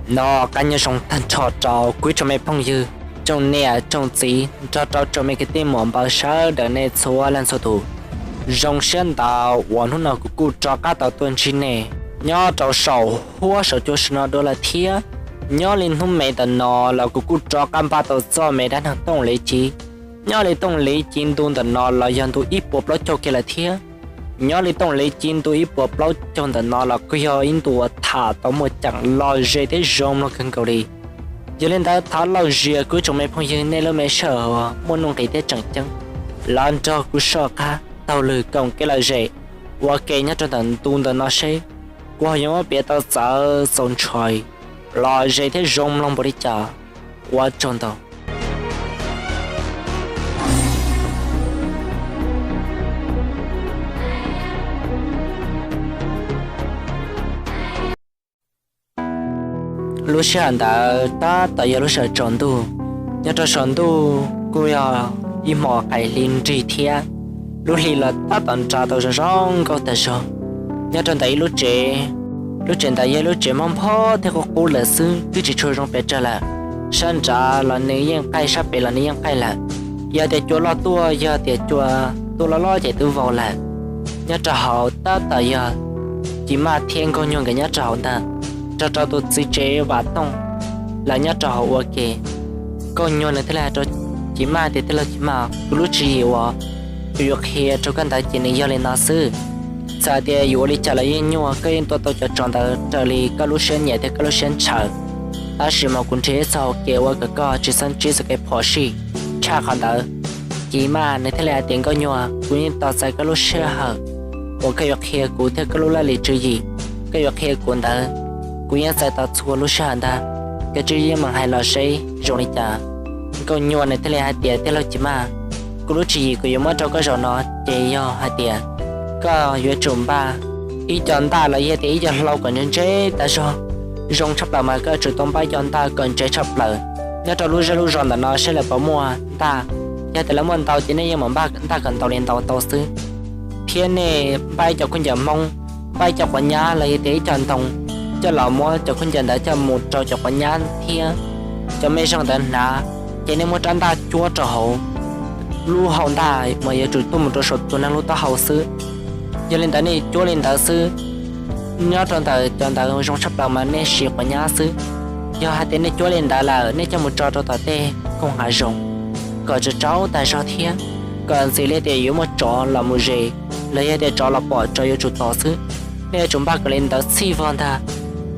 No qab nyob zoo tag nrho rau kuv tsoom me phooj ywg, tsoom niam tsoom txiv nrog rau tsoom me kwv tij muam npawg sawv daws nej txhua leej txhua tus. Zoo siab ntau uas hnub no kuv kuj rov qab tau tuaj ntsib nej nyob rau saum huab saum cua sim no dua lawm thiab. Nyob li hnub me ntawm no los kuv kuj rov qab npaj tau txoj me dab neeg Tooj Liv Ci. Nyob li Tooj Liv Ci ntu ntawm no los yog ntu ib puas plaub caug kiag lawm thiab. Nyob li Tooj Liv Ci ntu ib puas plaub caug ntawm no los kuj yog ib ntu uas tham tau muaj ceem lom zem thiab zoo mloog kawg nkaus li. Yog li ntawd thov lauj zias kuv tsoom me phooj ywg nej lub me sij hawm muaj nuj nqis thiab tseem ceeb los nrog kuv soj qab taug lw koom kev lom zem ua ke nyob rau ntawm ntu ntawm no seb kuv ho yuav muab piav tau txawv txaus ntshai, lom zem thiab zoo mloog npaum li cas. Ua tsaug ntau. Lub sij hawm ntawd tab tom yog lub sij hawm tsaus ntuj. Nyob rau saum ntuj kuj yog ib hmo qaim hli nrig thiab, lub hli los tab tom nra tau zoo zoo nkauj tas zog. Nyob rau ntawm ib lub tsev, lub tsev ntawd yog ib lub tsev mob nphob thiab qub qub lawm xwb, twb tsis tshua zoo pes tsawg lawm. Sab nrad los nws yeej qaij, sab pem los nws yeej qaij lawm. Yog tias cua loj tuaj, yog tias cua tuaj loj loj ces twb vau lawm. Nyob rau hauv tab tom yog Ci Maj thiab Nkauj Nyuag nkawd nyob rau hauv ntag, nrog rau tus txiv tsev Vam Tooj lawv nyob rau hauv ua ke. Nkauj Nyuag nws thiaj li hais rau Ci Maj tias, tij laug Ci Maj, kuv lub tswv yim uas kuv yuav qhia rau koj ntawd ces nws yog li no xwb. Txawm tias yuav ua li cas los yeej nyuaj, koj yeej tua tau cov tsov ntawd raws li koj lub siab nyiam thiab koj lub siab ntshaw. Tab sis mas kuv nrhiav ib txoj hau kev ua kom koj tsis txhob ntsib txoj kev phom sij tshaj qhov ntawd. Ci Maj nws thiaj li hais tias, Nkauj Nyuag, kuv yeej tos txais koj lub sij hawm uas koj yuav qhia kuv thiab koj lub laj lim tswv yim. Koj yuav qhia kuv ntawd, kuv yeej txais tos txhua lub sij hawm ntag. Koj tsuas yeej meem hais los seb zoo li cas. Nkauj Nyuag nws thiaj li hais tias, tij laug Ci Maj, kuv lub tswv yim kuv yuav muab rau koj zaum no ces yog hais tias koj yuav tsum npaj ib co ntaj los yog tias ib co hlau kom ntse ntse tas zog. Zoo tshaj plaws mas koj yuav tsum tau npaj ib co ntaj kom ntse tshaj plaws nyob rau lub zej lub zos ntawm no seb lawv puas muaj ntaj. Yog tias lawv muaj ntau ces nej yeej mam npaj ntaj kom ntau li ntau tau xwb. Thiab nej npaj ib co khaub ncaws Hmoob, npaj ib co quav nyab los yog tias ib co ntoo coj los muab cov khaub ncaws ntawd coj mus rau cov quav nyab thiab cov mej zeej ntawd hnav, ces nej muab rab ntaj cuab rau hauv. Lub hau ntaj mas yuav tsum tuaj mus rau saum tus neeg lub taub hau xwb. Yog li ntawd nej cuab li ntawd xwb, nyob rau ntawm cov ntawd zoo tshaj plaws mas nej siv quav nyab xwb. Yog hais tias nej cuab li ntawd lawm nej coj mus tso rau tom tej koog hav zoov kom tsaus tsaus tas zog thiab, kom ntxim li tias yuav muaj tsov los mus ze, los yog tias tsov los pom tsov yuav tsum tos xwb. Nej yuav tsum npaj kom li ntawd txhij vog ntag.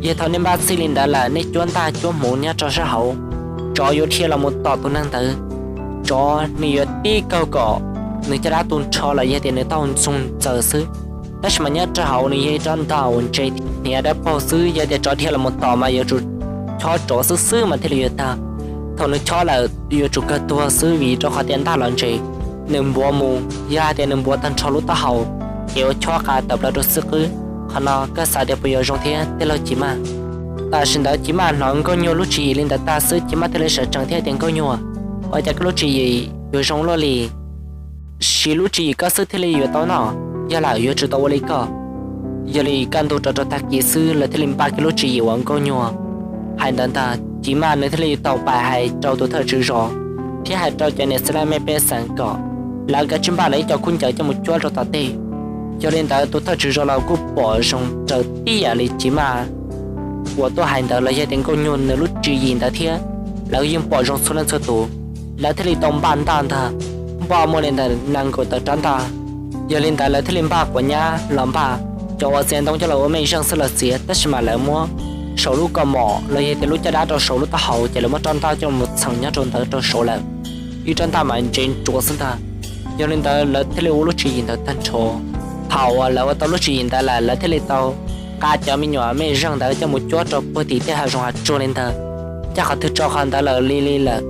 Yog thaum nej npaj txhij li ntawd lawm nej cuab ntaj cuab hmuv nyob rau sab hauv, tsov yuav dhia los mus tom tus neeg ntawd. Tsov nws yuav tib kaug kom nws caj dab tu nrho los yog tias nws taub hau ntxoog ntxaws xwb. Tab sis mas nyob rau hauv nws yog ib rab ntaj uas ntse hniav dawb paug xwb, yog tias tsov dhia los mus tom mas yuav tsum chob tsov xwb xwb mas thiaj li yuav tag. Thaum nws chob lawm yuav tsum kawg tuag xwb vim rau qhov tias ntaj los ntse, nws npuav mus, yog hais tias nws npuav tag nrho lub taub hau ces ua chob qa tawm plaws rau xwb qwb. Qhov no koj xav tias puas yuav zoo thiab tij laug Ci Maj? Tam sim ntawd Ci Maj hnov Nkauj Nyuag lub tswv yim li ntawd tag xwb, Ci Maj thiaj li sawv tsees thiab tias, Nkauj Nyuag, ua cas koj lub tswv yim yuav zoo luaj li? Siv lub tswv yim koj xwb thiaj li yuav tau no, yog lawm yuav tsum tau ua li koj. Yog li kaj ntug rau rau tag kis xwb lawv thiaj li npaj kiag lub tswv yim uas Nkauj Nyuag hais ntawd ntag. Ci Maj nws thiaj li tau pais hais rau tus thawj tswv zos thiab hais rau cov niam txiv laj mej pej xeem kom lawv kav tsij npaj lawv ib co khaub ncaws coj mus cuab rau tom tej. Yog li ntawd tus thawj tswv zos los kuj pom zoo raws tib yam li Ci Maj uas tuaj hais ntawd los yog tias Nkauj Nyuag nws lub tswv yim ntawd thiab, lawv yeej pom zoo txhua leej txhua tus. Lawv thiaj li tau npaj ntaj ntag, npaj muaj li ntawm nees nkaum tawm rab ntaj. Yog li ntawd lawv thiaj li npaj quav nyab los npaj, cov uas txiav ntoo coj los ua mej zeej xwb los txiav, tab sis mas lawv muab saum lub kaus mom los yog tias lub caj dab rau saum lub taub hau ces lawv muab rab ntaj coj mus txheem nyob rau ntawd rau saud lawm. Ib rab ntaj mas ntse ntsuav xwb ntag. Yog li ntawd lawv thiaj li ua lub tswv yim ntawd tag nrho. Thaum uas lawv ua tau lub tswv yim ntawd lawm lawv thiaj li tau nqa cov me nyuam mej zeej ntawd coj mus cuab rau puag tim tej hav zoov hav tsuag li ntawd, ncaj qhov twg tso qhov ntawd lawm li li lawm,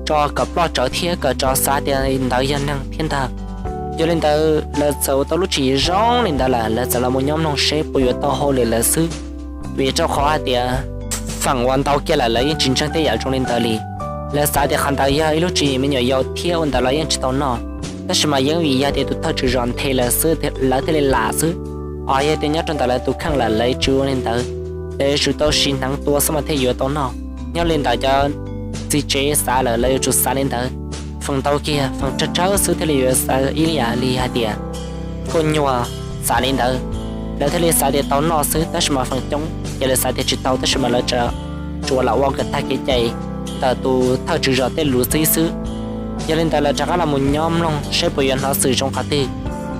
tso kom ploj tsawv thiab kom tsov xav tias ntawd yog neeg thiab ntag. Yog li ntawd lawv txawm ua tau lub tswv yim zoo li ntawd lawm lawv txawm los mus nyob mloog seb puas yuav tau hauj lwm lawm xwb. Vim rau qhov hais tias feem uas ntau kiag lawm lawv yeej tsis ntseeg tej yam zoo li ntawd li. Lawv xav tias qhov ntawd yog ib lub tswv yim me nyuam yaus thiab ua ntawd los yeej tsis tau noj, tab sis mas yeej vim yog tias tus thawj tswv zos nthe lawv xwb lawv thiaj li lam xwb. Ho yog tias nyob rau ntawm lawv tus kheej lawm lawv tsis ua li ntawd. Ces yuav tsum tau sim hneev tua xwb mas thiaj yuav tau noj. Nyob li ntawd cov txiv tsev xav lawm lawv yuav tsum xav li ntawd. Feem ntau kiag feem tsawg tsawg xwb thiaj li yuav xav ib yam li hais tias Nkauj Nyuag xav li ntawd, lawv thiaj li xav tias tau noj xwb, tab sis mas feem coob ces lawv xav tias tsis tau, tab sis mas lawv tsuas lam ua kom tag kev cai ntawm tus thawj tswv zos tej lus txib xwb. Yog li ntawd lawv rov qab los mus nyob mloog saib puas yuav hnov xwm zoo qhov twg,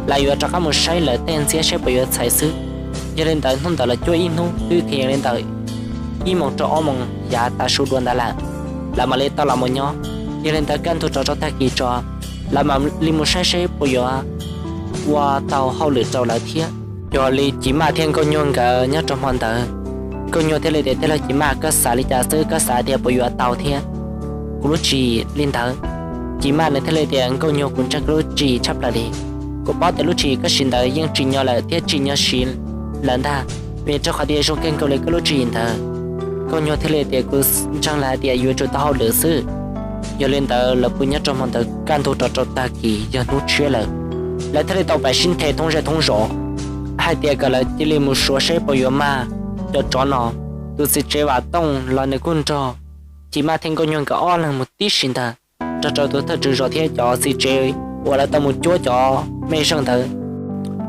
lawv yuav rov qab mus saib lawv tej ntxhiab saib puas yuav txhais xwb. Yog li ntawd hnub ntawd lawv cuab ib hnub twb kheev li ntawm ib moos rau ob moos yav tav su dua ntawd lawm, lawv mam li tau los mus nyob. Yog li ntawd kaj ntug rov rau tag kis tso, lawv mam li mus saib seb puas yuav ua tau hauj lwm rau lawv thiab. Yog li Ci Maj thiab Nkauj Nyuag nkawd nyob rau hmo ntawd, Nkauj Nyuag thiaj li tias, Tij laug Ci Maj, koj xav li cas xwb, koj xav tias puas yuav tau thiab? Kuv lub tswv yim li ntawd. Ci Maj nws thiaj li tias, Nkauj Nyuag, kuv ntseeg koj lub tswv yim tshaj plaws li. Kuv paub tias lub tswv yim koj siv ntawd yeej tsim nyog lawm thiab tsim nyog siv lawm ntag, vim rau qhov tias zoo kawg nkaus li koj lub tswv yim ntawd. Nkauj Nyuag thiaj li tias, Kuv ntseeg lawm hais tias yuav tsum tau hauj lwm xwb. Yog li ntawd lawv pw nyob rau hmo ntawd kaj ntug rov rau tag kis yog hnub tshiab lawm, lawv thiaj li tau pais sib the thoob zej thoob zos hais tias kom lawv cia li mus suav seb puas yuav mag cov tsov no. Tus txiv tsev Vam Tooj los nws kuj nrog Ci Maj thiab Nkauj Nyuag nkawd ob leeg mus tib si ntag, nrog rau tus thawj tswv zos thiab cov txiv tsev uas lawv tau mus cuab cov mej zeej ntawd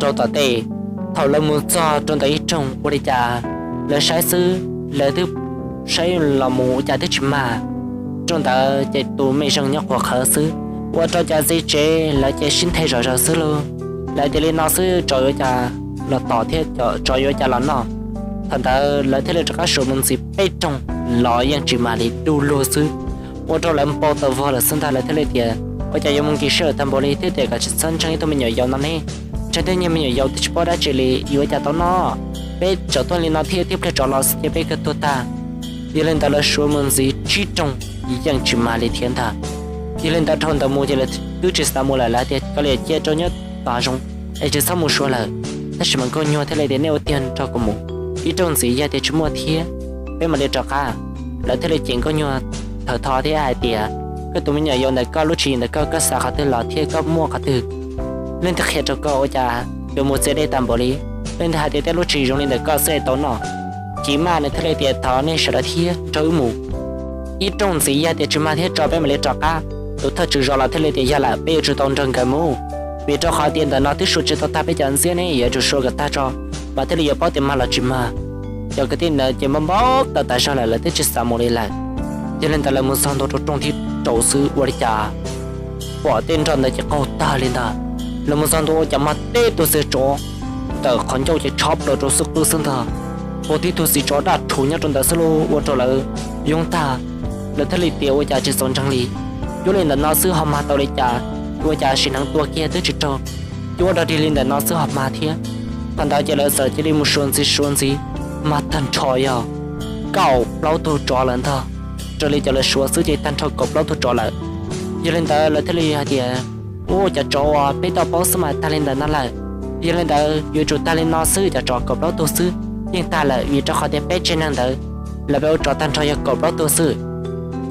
rau tom tej. Thaum lawv mus txog rau ntawm ib rooj ua li cas lawv saib xwb, lawv twb saib los mus ua cas twb tsis mag. Rau ntawd ces tus mej zeej nyob qhuav qhawv xwb, ua rau cov txiv tsev lawv ces sib nthe zom zaws xwb lauj. Lawv tias li no xwb tsov yuav ua cas los tom thiab tsov yuav ua cas los noj. Thaum ntawd lawv thiaj li rov qab suav mus ntxiv peb rooj los yeej tsis mag li, du lug xwb. Ua rau lawv npau taws vog lawm xwb ntag, lawv thiaj li tias, Ua cas yuav mus nkim sij hawm tag npaum li thiab tias kom tsis txhob ntseeg ib tug me nyuam yaus no ne? Ntseeg tej niag me nyuam yaus twb tsis paub dab tsi li, yuav ua cas tau noj? Peb tsam tuaj li no thiab thiab pliag tsov los xwb ces peb kawg tuag tag. Yog li ntawd lawv suav mus ntxiv tsib rooj yeej tsis mag li thiab ntag. Yog li ntawd dhau ntawd mus ces lawv twb tsis xav mus lawm, lawv tias, Kav liam, cia rau nyob tom hav zoov es tsis txhob mus suav lawm. Tab sis mas Nkauj Nyuag thiaj li tias, Nej ua tiag nrog kuv mus, ib rooj ntxiv yog tias tsis muaj thiab peb mam li rov qab. Lawv thiaj li cem Nkauj Nyuag thawm tho thiab hais tias, Koj tus me nyuam yaus ntawm koj, lub tswv yim ntawm koj, koj xav qhov twg los thiab koj muaj qhov twg? Leej twg qhia rau koj ua cas yuav mus txias dej tag npaum li? Leej twg hais tias tej lub tswv yim zoo li ntawm koj xwb es tau noj? Ci Maj nws thiaj li tias, Thov nej sawv daws thiab nrog wb mus, ib rooj ntxiv yog tias tsis mag thiab tso peb mam li rov qab. Tus thawj tswv zos los thiaj li tias, Yog lawm, peb yuav tsum tau nrog nkawd mus, vim rau qhov tias ntawm no twb suav tsis tau tag peb cov ntxiab ne, yuav tsum suav kom tag tso mas thiaj li yuav paub tias mag los tsis mag. Cov kwv tij ntawd ces npau npau taws tas zog lawm, lawv twb tsis xav mus li lawm. Yog li ntawd lawv mus txog ntua rau rooj thib rau xwb ua li cas pom tej nroj ntawd ces qaug tag li ntag. Lawv mus txog ntua ua cas mag tib tug xwm tsov ntawm qhov ncauj ces tshob plaws rau xwb qwb xwb ntag. Pom tib tug xwm tsov daj rhuv nyob rau ntawd xwb lauj, ua rau lawv yoob tag. Lawv thiaj li tias, Ua cas tsis txaus ntseeg li, cuab li ntawm no xwb ho mag tau li cas? Ua cas sim hneev tua kiag twb tsis raug, cuab dog dig li ntawm no xwb ho mag thiab? Thaum ntawd ces lawv txawm cia li mus suav ntxiv suav ntxiv, mag tag nrho yog kaum plaub tug tsov lawm ntag. Raws li cov lawv suav xwb ces tag nrho kaum plaub tug tsov lawm. Yog li ntawd lawv thiaj li hais tias, Ua cas tsov uas peb tau paub xwb mas tag li ntawm no lawm. Yog li ntawd yuav tsum tag li no xwb, cov tsov kaum plaub tug xwb yeej tag lawm, vim rau qhov tias peb tsev neeg ntawd lawv peb ua tsov tag nrho yog kaum plaub tug xwb.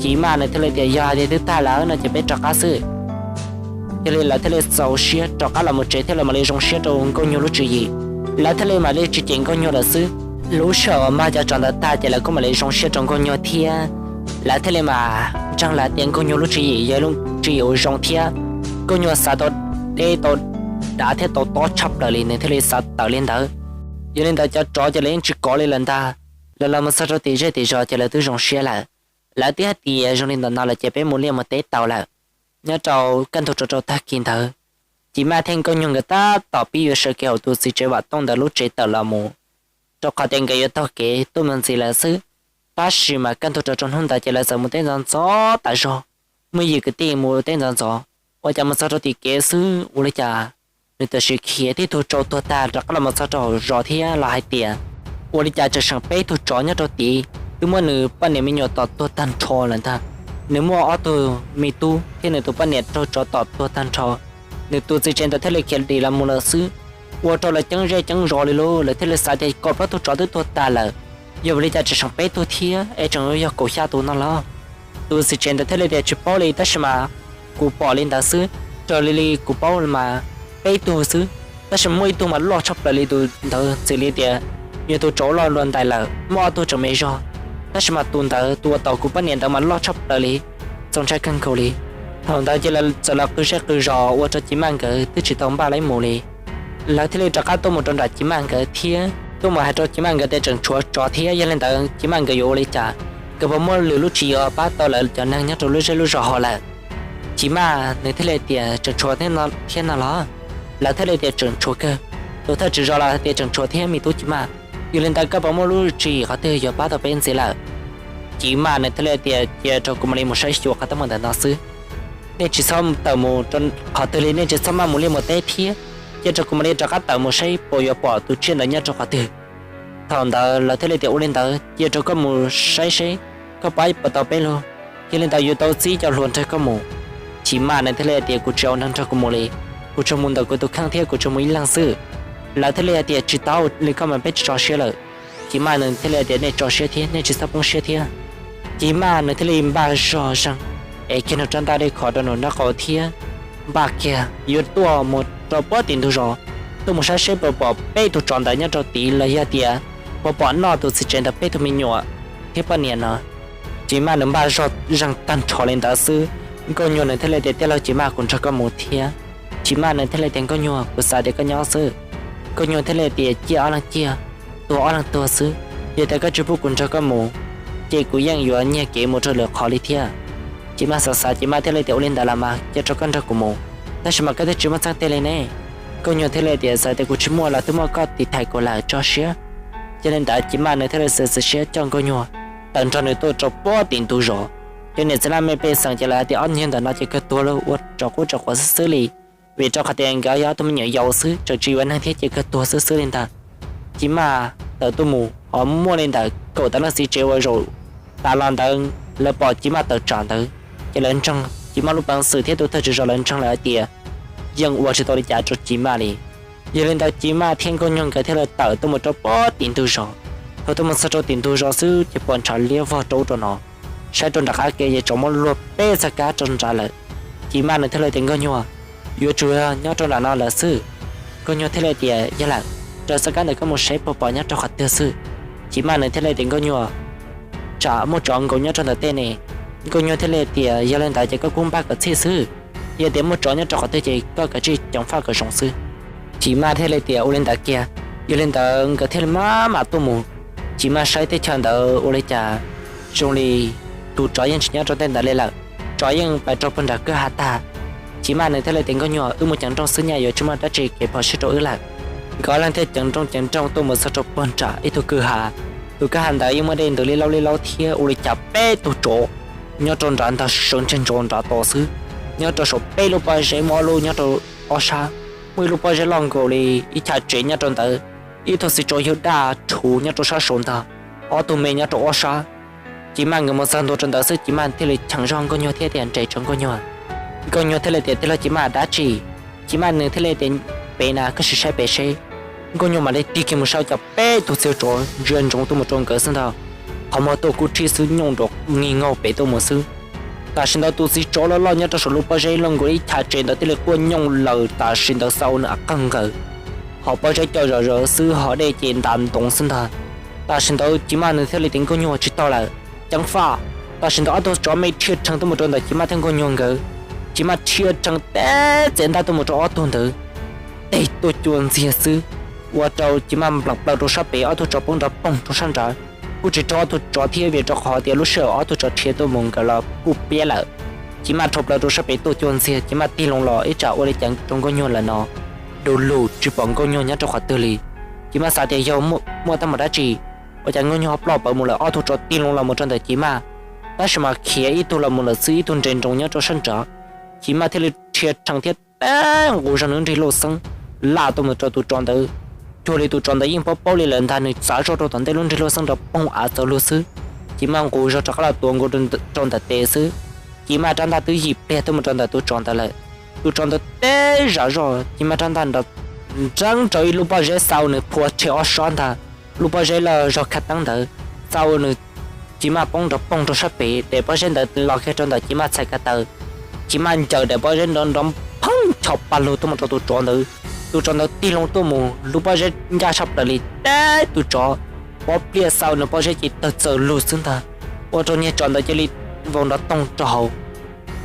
Ci Maj nws thiaj li tias, Yog hais tias twb tag lawm no ces peb rov qab xwb. Yog li lawv thiaj li txaus siab rov qab los mus tsev thiab lawv mam li zoo siab rau Nkauj Nyuag lub tswv yim. Lawv thiaj li mam li tsis cem Nkauj Nyuag lawm xwb. Lub sij hawm uas mag cov tsov ntawd tag ces lawv kuj mam li zoo siab rau Nkauj Nyuag thiab. Lawv thiaj li mam ntseeg lawm tias Nkauj Nyuag lub tswv yim yog lub tswv yim uas zoo thiab Nkauj Nyuag xav tau deb tau dav thiab tau tob tshaj plaws li, nws thiaj li xav tawm li ntawd. Yog li ntawd cov tsov ces lawv yeej tsis kov li lawm ntag, lawv los mus txog rau tim zej tim zos ces lawv twb zoo siab lawm. Lawv twb hais tias, Zoo li ntawm no lawm ces peb mus liaj mus teb tau lawm. Nyob rau kaj ntug rau rau tag kis ntawd, Ci Maj thiab Nkauj Nyuag nkawd tab tom pib yuav sawv kev hauv tus txiv tsev Vam Tooj ntawd lub tsev tawm los mus, rau qhov tias nkawd yuav taug kev tuaj mus ntxiv lawm xwb. Tab sis mas kaj ntug rau rau hnub ntawd ces lawv txawm mus teb ntxov ntxov tas zog, muaj yim kwv tij mus teb ntxov ntxov, ua cas mus txog rau tim kev xwb ua li cas nws tam sim khiav tib tug tsov tuag tag rov qab los mus txog rau hauv zos thiab los hais tias, Ua li cas tseem seem peb tug tsov nyob rau tid, twb muab nws poj niam me nyuam tom tuag tag nrho lawm ntag. Nws muaj ob tug me tub thiab nws tus poj niam raug tsov tom tuag tag nrho. Nws tus txiv tsev ntawd thiaj li khiav dim los mus lawm xwb, ua rau lawv ceeb zej ceeb zos li lauj. Lawv thiaj li xav tias kaum plaub tug tsov twb tuag tas lawm, yog vim li cas tseem seem peb tug thiab es tseem yog kaum xya tus no los? Tus txiv tsev ntawd thiaj li tias, Tsis paub li, tab sis mas kuv pom li ntawd xwb. Raws li li kuv paub mas peb tug xwb, tab sis muaj ib tug mas loj tshaj plaws li tus ntawd, txawm li tias yog tus tsov loj dua ntais lawm, muaj ob tug tseem me zog, tab sis mas tus ntawd tus uas tom kuv poj niam ntawd mas loj tshaj plaws li, txaus ntshai kawg nkaus li. Thaum ntawd ces lawv txawm los qw zej qw zos ua rau Ci Maj nkawd twb tsis tau npaj li mus li. Lawv thiaj li rov qab tuaj mus rau nram Ci Maj nkawd thiab tuaj mus hais rau Ci Maj nkawd tias tseem tshuav tsov thiab, yog li ntawd Ci Maj nkawd yuav ua li cas, nkawd puas muaj lwm lub tswv yim pab tau lawv cov neeg nyob rau lub zej lub zos hauv lawm. Ci Maj nws thiaj li tias tseem tshuav thiab no los? Lawv thiaj li tias tseem tshuav kawg. Tus thawj tswv zos los hais tias tseem tshuav thiab me tub Ci Maj, yog li ntawd koj puas muaj lub tswv yim qhov twg yuav pab tau peb ntxiv lawm? Ci Maj nws thiaj li tias cia rau kuv mam li mus saib xyuas qhov teeb meem ntawm no xwb. Nej tsis txhob tawm mus qhov twg li, nej tsis txhob maj mus liaj mus teb thiab, cia rau kuv mam li rov qab tawm mus saib puas yuav pom tus tsiaj ntawd nyob rau qhov twg. Thaum ntawd lawv thiaj li tias ua li ntawd cia rau koj mus saib seb koj pab puas tau peb lug, yog li ntawd yuav tau txib cov hluas nrog koj mus. Ci Maj nws thiaj li tias kuv tsis ua neeg nrog kuv mus li, kuv tsuas mus ntawm kuv tus kheej thiab kuv tsuas mus ib leeg xwb. Lawv thiaj li tias tsis tau li koj mas peb tsis tso siab lawm. Ci Maj nws thiaj li tias nej tso siab thiab, nej tsis txhob poob siab thiab. Ci Maj nws thiaj li npaj zog zeeg, ev kiag nws rab ntaj dej khov rau nws nraub qaum thiab npaj kiag yuav tuaj mus rau puag tim ntug zos, tuaj mus saib seb puas pom peb tug tsov ntawd nyob rau tid los yog tias puas pom noj tus txiv tsev ntawd peb tug me nyuam thiab poj niam no. Ci Maj nws npaj zog zeeg tag nrho li ntawd xwb, Nkauj Nyuag nws thiaj li tias tij laug Ci Maj, kuv nrog koj mus thiab. Ci Maj nws thiaj li tias Nkauj Nyuag, kuv xav tias koj nyob xwb. Nkauj Nyuag thiaj li tias ciaj ob leeg ciaj, tuag ob leeg tuag xwb, yog tias koj tsis pub kuv nrog koj mus, ces kuv yeej yuav nyiag kev mus rau lwm qhov li thiab. Ci Maj xav xav Ci Maj thiaj li tias ua li ntawd los mas cia rau koj nrog kuv mus, tab sis mas koj twb tsis muaj txheej tes li ne. Nkauj Nyuag thiaj li tias txawm tias kuv tsis muaj los twb muaj koj tiv thaiv kuv lawm, tso siab. Yog li ntawd Ci Maj nws thiaj li xwm xwm siab coj Nkauj Nyuag tawm nrog nws tuaj rau puag tim ntug zos. Cov niam txiv laj mej pej xeem ces lawv hais tias ob niag ntawm no ces kawg tuag lawm, ua tsov qub tsov quav xwb xwb li, vim rau qhov tias nkawd yog ob tug me nyuam yaus xwb, tseem tsis yuav neeg thiab ces kawg tuag xwb xwb li ntag. Ci Maj tawm tuaj mus ho muaj li ntawm kaum tawm leej txiv tsev uas zaum tas los ntawd lawv pom Ci Maj tawm tsam ntawd, ces lawv ntseeg Ci Maj lub peev xwm thiab tus thawj tswv zos lawv ntseeg lawm hais tias yeej ua tsis tau li cas rau Ci Maj li. Yog li ntawd Ci Maj thiab Nkauj Nyuag nkawd thiaj li tawm tuaj mus rau puag tim ntug zos. Thaum tuaj mus txog rau tim ntug zos xwb ces pom ntshav liab vog rau ub rau no, saib rau nram qab ke ces tsov muab luag peb txhab kab rau nrad lawm. Ci Maj nws thiaj li tias Nkauj Nyuag, yuav tsum nyob rau nram no lawm xwb. Nkauj Nyuag thiaj li tias yog lawm, raws txhab kab ntawd koj mus saib puas pom nyob rau qhov twg xwb. Ci Maj nws thiaj li tias Nkauj Nyuag, tsam muaj tsov nkaus nyob rau ntawm tej ne. Nkauj Nyuag thiaj li tias yog li ntawd ces koj kuj npaj kom txhij xwb, yog tias muaj tsov nyob rau qhov twg ces koj kav tsij ceev faj kom zoo xwb. Ci Maj thiaj li tias ua li ntawd kiag. Yog li ntawd nkawd thiaj li maj mam tuaj mus. Ci Maj saib teb chaws ntawd ua li cas zoo li tus tsov yeej tsis nyob rau tej ntawd li lawm, tsov yeej pais rau puag nram kwj ha tag. Ci Maj nws thiaj li tias Nkauj Nyuag, wb mus ceev nrooj xwb nyaj yuav tsis muaj dab tsi kev phom sij rau wb lawm. Nkawd ob leeg thiaj ceev nrooj ceev nrooj tuaj mus txog rau puag nram ib tug kwj ha. Tus kwj ha ntawd yeej muaj dej ntws li laub li laub thiab ua li cas peb tug tsov nyob rau nrad ntag, sawv ntseg ntsos nrad tos xwb. Nyob rau saum peb lub pob zeb muaj ob lub nyob rau ob sab, muaj ib lub pob zeb loj nkaus li ib chav tsev nyob rau ntawd, ib tug txiv tsov yawg daj rhuv nyob rau sab saud ntag, ob tug me nyob rau ob sab. Ci Maj nkawd mus txog ntua rau ntawd xwb Ci Maj thiaj li cheem zog Nkauj Nyuag thiab tias nres tso Nkauj Nyuag. Nkauj Nyuag thiaj li tias tij laug Ci Maj dab tsi? Ci Maj nws thiaj li tias pem na, koj sim saib pem seb. Nkauj Nyuag mam li tig kiag mus saib cas peb tug txiv tsov ntsia ntsoov tuaj mus rau nkawd xwb ntag, qhov muag tuaj kub rhib xwb nyooj nrov ni ngaug pem tuaj mus xwb. Tam sim ntawd tus txiv tsov loj loj nyob rau saum lub pob zeb loj nkaus li ib chav tsev ntawd thiaj li quaj nyooj laws, tam sim ntawd xa ua nws av qeeg nkaws, hos pob zeb coj zom zaws xwb hos dej ces ntas ntoov xwb ntag. Tam sim ntawd Ci Maj nws thiaj li tias Nkauj Nyuag tsis tau lawm, ceev faj. Tam sim ntawd ob tug tsov me rhia rhees tuaj mus rau ntawm Ci Maj thiab Nkauj Nyuag nkawd. Ci Maj rhia rhees teb txev ntaj tuaj mus rau ob tug ntawd, teg tuaj cua ntxiag xwb, ua rau Ci Maj npleem plaws rau sab pem, ob tug tsov poob nrov poog rau sab nrad. Kuj tsis raug ob tug tsov thiab vim rau qhov tias lub sij hawm ob tug tsov rhia tuaj mus nkawd los kuj piab lawm. Ci Maj rho plaws rau sab pem tuaj cua ntxiag, Ci Maj tig loo los ib tsam ua li cas rau Nkauj Nyuag lawm no, du lug tsis pom Nkauj Nyuag nyob rau qhov twg li. Ci Maj xav tias yog muaj teeb meem dab tsi, ua cas Nkauj Nyuag ploj pawv mus lawm. Ob tug tsov tig loo los mus rau ntawm Ci Maj, tab sis mas khiav ib tug los mus lawm xwb, ib tug nres nroos nyob rau sab nrad. Ci Maj thiaj li rhia rhees thiab teb nqus zog nws nrig lauj xeeb laj tuaj mus rau tus tsov ntawd. Cuag li tus tsov ntawd yeej paub paub li lawm ntag, nws txav zoj rau tom ntej lub nrig lauj xeeb nrov poog av txaus lug xwb. Ci Maj nqus zog rov qab los tuav nkaus rau ntawm tes xwb. Ci Maj rab ntaj twb yim pliag tuaj mus rau ntawm tus tsov ntawd lawm. Tus tsov ntawd teb zam zoj, Ci Maj rab ntaj nrov nreeb rau ib lub pob zeb xa ua nws phua rhe ob sab ntag. Lub pob zeb loj zog khav teeb ntawd xa ua nws, Ci Maj poob nrov poog rau sab pem, daim pob zeb ntawd los kiag rau ntawm Ci Maj txhais ko taw. Ci Maj ncaws daim pob zeb nrov nrov pheej ncho pa lug tuaj mus rau tus tsov ntawd. Tus tsov ntawd tig loo tuaj mus lub pob zeb ncaj tshaj plaws li, teb tus tsov pob pliaj xaus nws pob zeb ces tawg txaws lug xwb ntag. Ua rau niag tsov ntawd cia li vau nrov toog rau hauv.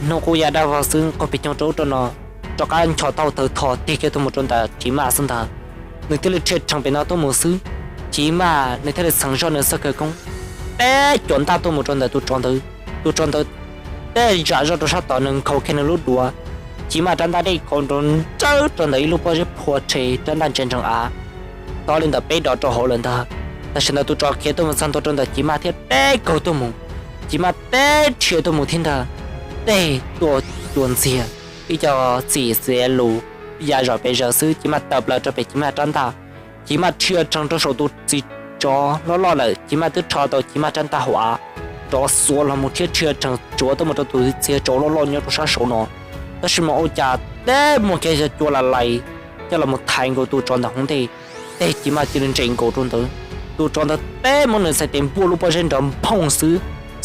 Hnub qub ya dab vog xwb, qaug pes coog rau ub rau no, rov qab nchos tau thawv tho tig kiag tuaj mus rau ntawm Chiv Maj xwb ntag. Nws thiaj li rhia rhees pem no tuaj mus xwb. Chiv Maj nws thiaj li txheev zoj nws txoj khawv koob, teb cuam ntaj tuaj mus rau ntawm tus tsov ntawd. Tus tsov ntawd teb zam zoj rau sab tod, nws nkhaus kiag nws lub duav. Chiv Maj rab ntaj dej khov nrov nrawb rau ntawm ib lub pob zeb phua rhe, rab ntaj ntse ntsees av, tov li ntawm peb dos rau hauv lawm ntag. Tam sim ntawd tus tsov khiav tuaj mus txog ntua rau ntawm Chiv Maj thiab teb kaug tuaj mus. Chiv Maj teb rhia tuaj mus thiab ntag, teb tuaj cua ntxiag, ib co txim xiav lus ya zom pes zaws xwb. Chiv Maj tawm plaws rau pem Chiv Maj rab ntaj, Chiv Maj rhia rhees rau saum tus txiv tsov loj loj lawm. Chiv Maj twb rho tau Chiv Maj rab ntaj hauv av, rov xuav los mus thiab rhia rhees tsuav tuaj mus rau tus txiv tsov loj loj nyob rau sab saud no. Tab sis mas ua cas teb muaj kiag cov cua la lais coj los thaiv nkaus tus tsov ntawd hauv ntej, teb Chiv Maj cia li nres nkaus rau ntawd. Tus tsov ntawd teb muab nws txhais tes npuaj lub pob zeb nrov nphooj xwb,